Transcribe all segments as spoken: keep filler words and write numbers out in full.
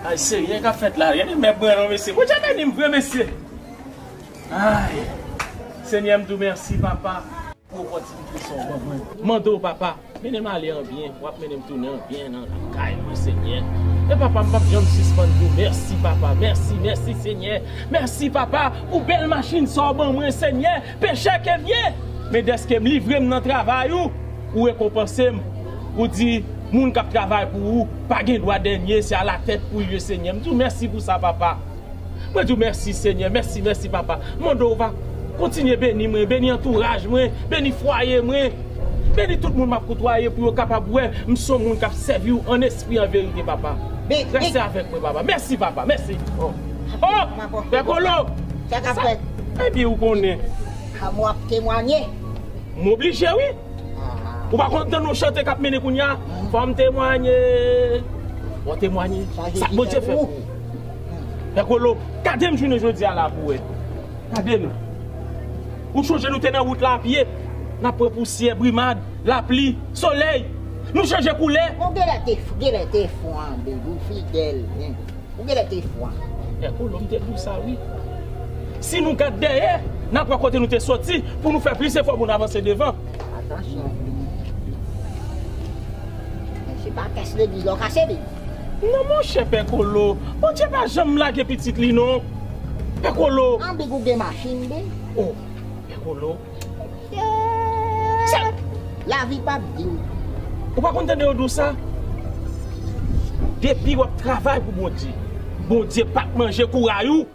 Ay, Senyè, k ap fèt la? Gade mèb mwen non, mesye. Bondye beni m vre, mesye. Ay, Senyè, m di w mèsi, papa, pou opòtinite sa w ban mwen. Mande w, papa, mennen m ale an byen, w ap mennen m tounen an byen nan lakay mwen, Senyè. E papa, m p ap janm sispann di w mèsi, papa. Mèsi, mèsi, Senyè. Mèsi, papa, pou bèl machin sa w ban mwen, Senyè. Pechè ke m ye, men dèske m livre m nan travay ou, ou rekonpanse m. Ou di, moun k ap travay pou ou pa gen dwa dènye, se alatèt pou l ye, Senyè. M di w mèsi pou sa, papa. Mwen di w mèsi, Senyè. Mèsi, mèsi, papa. Mande w va kontinye beni mwen, beni antouraj mwen, beni fwaye mwen, beni tout moun m ap koutwaye pou yo kapab wè m se yon moun k ap sèvi w an espri, an verite, papa. Rete avèk mwen, papa. Mèsi, papa. Mèsi. Oh, oh, Pè Kolo! Sa k ap fèt? Ebyen, ou konnen. A, m w ap temwanye. M oblije, wi. Ou pa konn tann yon chante k ap mennen kounye a? Fò m temwanye. Bon, temwanye. Sa Bondye fè pou ou. Pè Kolo, gade m jounen jodi a la pou wè. Gade m. Ou chonje nou te nan wout la apye. N ap pran pousyè, brimad, lapli, solèy. Nou chanje koulè. Bon, genlè te, genlè te fou an, baby, ou fidèl, hein. Ou genlè te fou an. Pè Kolo, m te di w sa, wi. Si nou gad dèyè, n ap wè kote nou te soti pou nou fè plis efò pou n avanse devan. Atansyon. Men se pa kès legliz la w kase, baby. Non, monchè, Pè Kolo. Bondye pa janm lage pitit li, non. Pè Kolo. An, baby, ou gen machin, baby. Oh, Pè Kolo. Lavi p ap di w. Ou pa konn tande yo di w sa? Depi w ap travay pou Bondye, Bondye p ap manje kouray ou.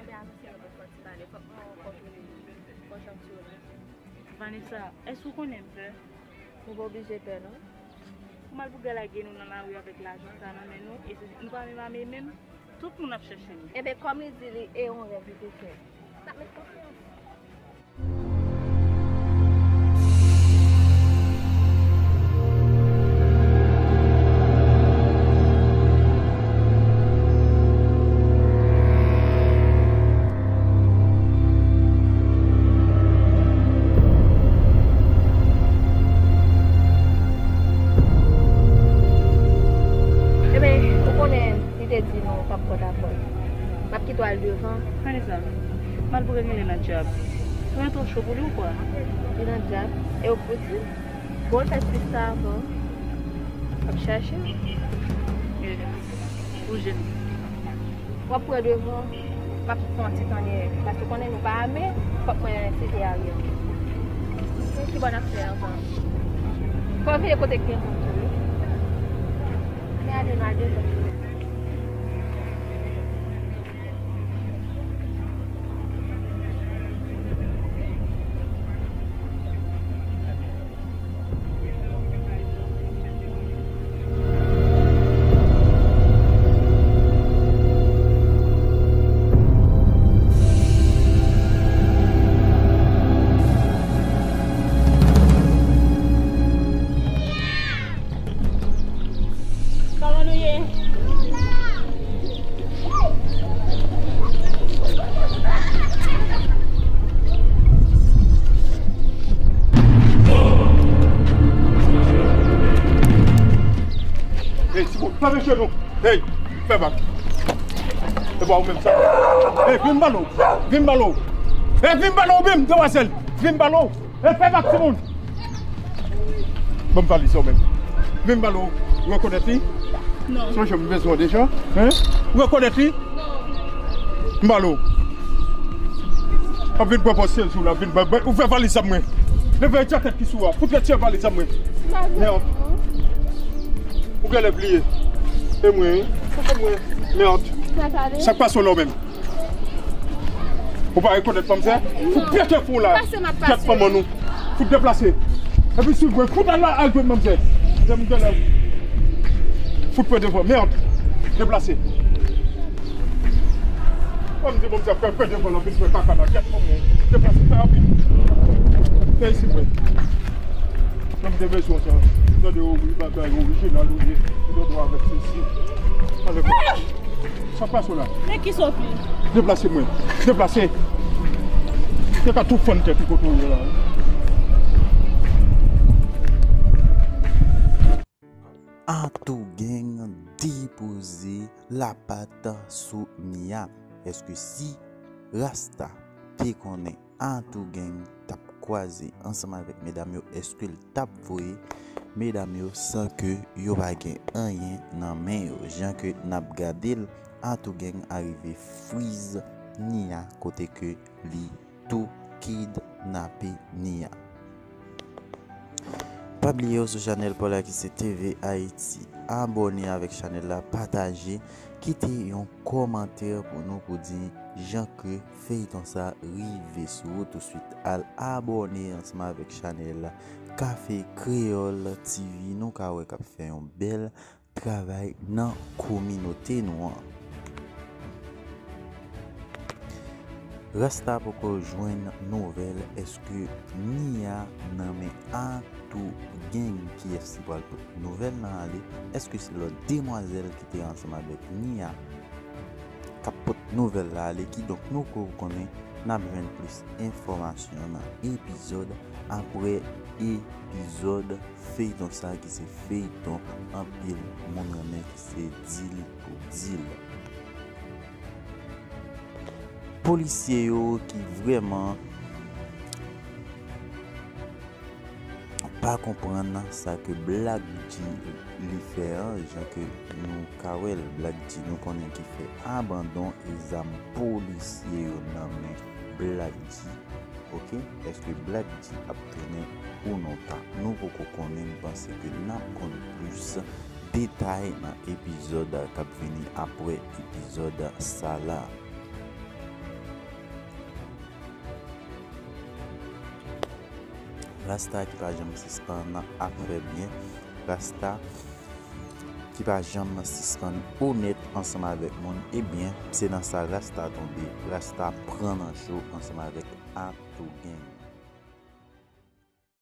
Enben, anonse mwen pou fò ti pale, fòk mwen rankont ou li. Bon, jan m sou ou la. Vanessa, èske ou konnen m pè? Ou pa oblije pè, non. Kòman pou gè lage nou nan lari avèk lajan sa nan men nou, e se, nou pa menm ame menm, tout moun ap chèche nou. Enben, kòm li di li, e yon rèv li te fè. N ap met konfyans. Enben, ou konnen, li te di nou t ap pòt a pòt. M ap kite w al devan. Vanessa, Malpougra genlè nan djab. Ou gen twò cho pou li ou kwa? Li nan djab? E ou fouti? Bon, l fè sista avan. Chache. Ou jwenn. W ap pran devan, m ap pran ti tan dèyè. Paske w konnen nou pa ame, fòk mwen sezi aryè. Ok, ki bò n ap fè ansanm? Fò w veye kote k gen moun tou, wi. Men ale, nou al devan. Kòman nou ye? Ey, Simon, pa meche non. Ey, fè bak. E pa ou menm sa. Ey, vin balo. Vin balo. Ey, vin balo, vin, demwazèl. Vin balo. Ey, fè bak, timoun. Ban m valiz ou menm. Vin balo. Ou rekonèt li? Non. Sonje m bezwen w deja. Hein? Ou rekonèt li? Non. M balo. W ap vin pran pòz sezi w la, vin ba, ba, ouvè valiz a mwen. Leve djatèt ki sou a. Fout retire valiz a mwen. Mèd. Ou genlè bliye. E mwen, wi. E mwen. Mèd. Sa k pase w la ou menm? Ou pa rekonèt manmzè? Fout pete fon la. Pase m ap pase. Tèt manman nou. Fout deplase. Epi swiv mwen. Fout al la, al jwenn manmzè. Jèm genlè. Fout pran devan. Mèd. Deplase. Kòm di manmzè ap fè pran devan la, vin fè kaka la. Tèt manman. Deplase, fè rapid. Fè isit mwen. Kòm te bezwen sa. Tande, o wi, bagay orijinal ou ye. Ou gen dwa avèk sesi. Ale, kòm. Sa k pase w la? Men ki sòt li? Deplase mwen. Deplase. Te ka tou fann tèt ou kote w ye la. Atougang depoze lapat sou Nia. Èske si Rasta te konnen Atougang t ap kwaze ansanm avèk medam yo, èske l t ap voye medam yo san ke yo pa gen anyen nan men yo? Jan ke n ap gade l, Atougang arive friz Nia kote ke li tou kidnape Nia. Pa bliye w sou chanèl pa w la ki se T V Haïti. Abòne avèk chanèl la, pataje, kite yon kòmantè pou nou pou di jan ke feyton sa rive sou ou. Touswit al abòne ansanm avèk chanèl Café Créole T V. Nou ka wè k ap fè yon bèl travay nan kominote nou an. Rasta poko jwenn nouvèl èske Nia nan men Atougang, kiyès ki pral pot nouvèl nan ale, èske se lòt demwazèl ki te ansanm avèk Nia k ap pot nouvèl la ale, kidonk nou ko konnen n ap jwenn plis enfòmasyon nan epizòd apre epizòd feyton sa ki se feyton anpil moun renmen ki se Dil pou Dil. Polisye yo ki vrèman pa konprann sa ke Black G li fè an, jan ke nou ka wè l, Black G nou konnen ki fè abandon e zam polisye yo nan men Black G. Ok, èske Black G ap tounen ou non pa? Nou poko konnen, m panse ke n ap konn plis detay nan epizòd k ap vini apre epizòd sa la. Rasta ki pa janm sispann ap fè byen, Rasta ki pa janm sispann onèt ansanm avèk moun, ebyen, se nan sa Rasta tonbe, Rasta pran nan cho ansanm avèk Atougang.